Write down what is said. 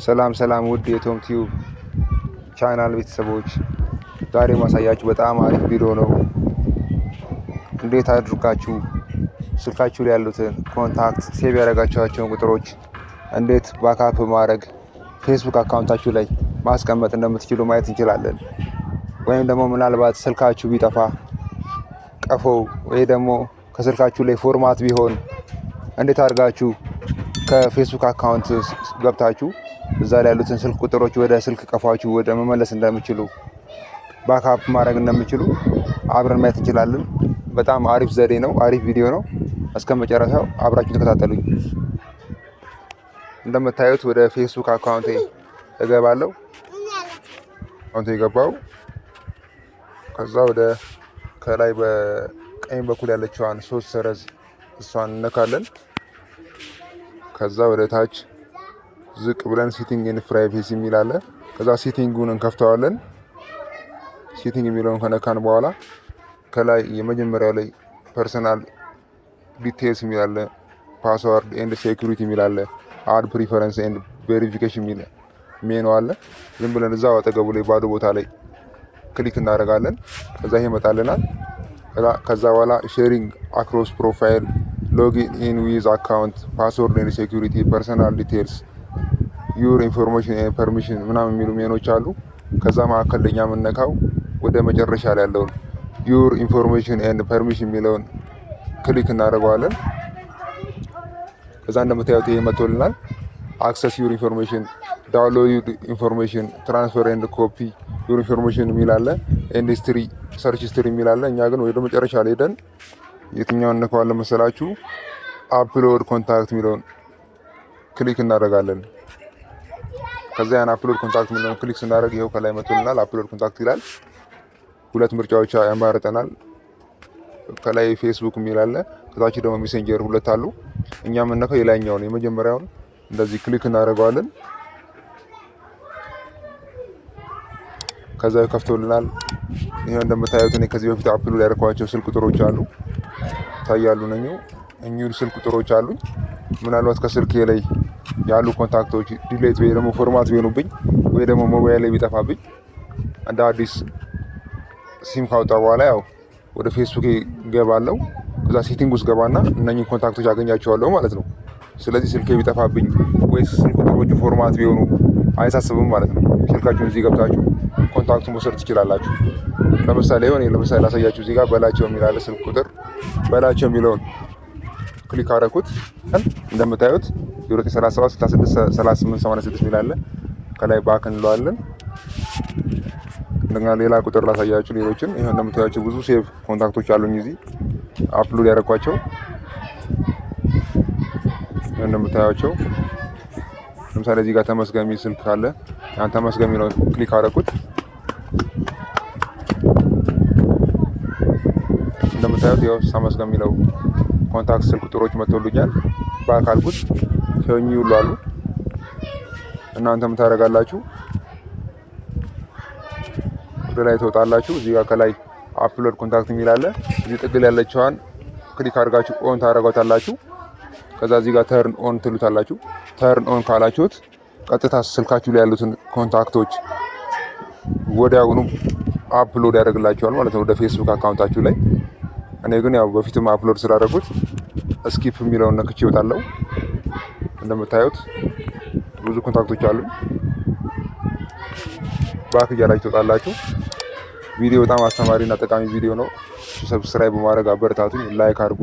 ሰላም ሰላም ውድ የቶም ቲዩብ ቻናል ቤተሰቦች፣ ዛሬ ማሳያችሁ በጣም አሪፍ ቪዲዮ ነው። እንዴት አድርጋችሁ ስልካችሁ ላይ ያሉትን contact save ያደረጋችኋቸውን ቁጥሮች እንዴት backup ማድረግ ፌስቡክ account ኣችሁ ላይ ማስቀመጥ እንደምትችሉ ማየት እንችላለን። ወይም ደግሞ ምናልባት ስልካችሁ ቢጠፋ ቀፎው ወይ ደግሞ ከስልካችሁ ላይ format ቢሆን እንዴት አድርጋችሁ ከፌስቡክ account ገብታችሁ እዛ ላይ ያሉትን ስልክ ቁጥሮች ወደ ስልክ ቀፏችሁ ወደ መመለስ እንደምችሉ፣ backup ማድረግ እንደምችሉ አብረን ማየት እንችላለን። በጣም አሪፍ ዘዴ ነው፣ አሪፍ ቪዲዮ ነው። እስከ መጨረሻው አብራችሁ ተከታተሉኝ። እንደምታዩት ወደ ፌስቡክ account ኤ እገባለሁ። account ኤ ገባው። ከዛ ወደ ከላይ በቀኝ በኩል ያለችዋን ሶስት ሰረዝ እሷን እነካለን። ከዛ ወደ ታች ዝቅ ብለን setting and privacy የሚል አለ። ከዛ setting ኡን እንከፍተዋለን። Setting የሚለውን ከነካን በኋላ ከላይ የመጀመሪያው ላይ personal details የሚል አለ፣ password and security የሚል አለ፣ add preference and verification የሚል ሜኑ አለ። ዝም ብለን እዛው አጠገቡ ላይ ባዶ ቦታ ላይ click እናደርጋለን። ከዛ ይሄ ይመጣልናል። ከዛ በኋላ sharing across profile፣ login in with account፣ password and security፣ personal details፣ your information and permission ምናምን የሚሉ ሜኖች አሉ። ከዛ መካከል ለኛ የምንነካው ወደ መጨረሻ ላይ ያለውን your information and permission የሚለውን click እናደርገዋለን። ከዛ እንደምታዩት ይሄ መጥቶልናል። Access your information፣ download your information፣ transfer and copy your information የሚል አለ። And history፣ search history የሚል አለ። እኛ ግን ወደ መጨረሻ ላይ ሄደን የትኛውን እነካዋለን መሰላችሁ? Upload contact የሚለውን click እናደርጋለን። ከዛ ያን upload contact የሚለውን click ስናደርግ ይኸው ከላይ መጥቶልናል። Upload contact ይላል። ሁለት ምርጫዎች ያማርጠናል። ከላይ ፌስቡክ የሚል አለ፣ ከታች ደግሞ ሜሴንጀር፣ ሁለት አሉ። እኛ የምንነካው የላይኛውን የመጀመሪያውን እንደዚህ click እናደርገዋለን። ከዛ ከፍቶልናል። ይሄው እንደምታዩት እኔ ከዚህ በፊት upload ያደረኳቸው ስልክ ቁጥሮች አሉ፣ ይታያሉ። ነኙ እኚሁ ስልክ ቁጥሮች አሉ። ምናልባት ከስልኬ ላይ ያሉ contact ኦች delete ወይ ደግሞ format ቢሆኑብኝ ወይ ደግሞ ሞባይል ላይ ቢጠፋብኝ እንደ አዲስ ሲም ካወጣ በኋላ ያው ወደ ፌስቡክ ገባለው። ከዛ setting ውስጥ ገባና እነኚህ contact ኦች አገኛቸዋለሁ ማለት ነው። ስለዚህ ስልኬ ቢጠፋብኝ ወይስ ስልክ ቁጥሮቹ format ቢሆኑ አይሳስብም ማለት ነው። ስልካችሁን እዚህ ገብታችሁ contact ኡን መውሰድ ትችላላችሁ። ለምሳሌ ሆነ ለምሳሌ ላሳያችሁ። እዚህ ጋር በላቸው የሚል አለ፣ ስልክ ቁጥር በላቸው የሚለውን click አደረኩት። እንደምታዩት 0937 66 38 86 የሚል አለ። ከላይ back እንለዋለን። እንደገና ሌላ ቁጥር ላሳያችሁ ሌሎችን። ይሄው እንደምታዩቸው ብዙ save contact ኦች አሉኝ እዚህ upload ያደረኳቸው። ይሄው እንደምታዩቸው ለምሳሌ እዚህ ጋር ተመስገን የሚል ስልክ አለ። ያን ተመስገን የሚለውን click አደረኩት። እንደምታዩት ያው ተመስገን የሚለው contact ስልክ ቁጥሮች መጥቶልኛል። Back አልኩት። ሸኝ ሁሉ አሉ። እናንተም ታደርጋላችሁ። ወደ ላይ ትወጣላችሁ። እዚህ ጋር ከላይ upload contact የሚል አለ። እዚህ ጥግ ላይ ያለችዋን click አድርጋችሁ on ታደርጓታላችሁ። ከዛ እዚህ ጋር turn on ትሉታላችሁ። Turn on ካላችሁት ቀጥታ ስልካችሁ ላይ ያሉትን contact ኦች ወዲያውኑ upload ያደርግላችኋል ማለት ነው ወደ ፌስቡክ account ኣችሁ ላይ። እኔ ግን ያው በፊትም upload ስላደረጉት skip የሚለውን ነክቼ እወጣለሁ። እንደምታዩት ብዙ contact ኦች አሉ። Back እያላችሁ ትወጣላችሁ። ቪዲዮ በጣም አስተማሪ እና ጠቃሚ ቪዲዮ ነው። Subscribe በማድረግ አበረታቱኝ። Like አድርጉ።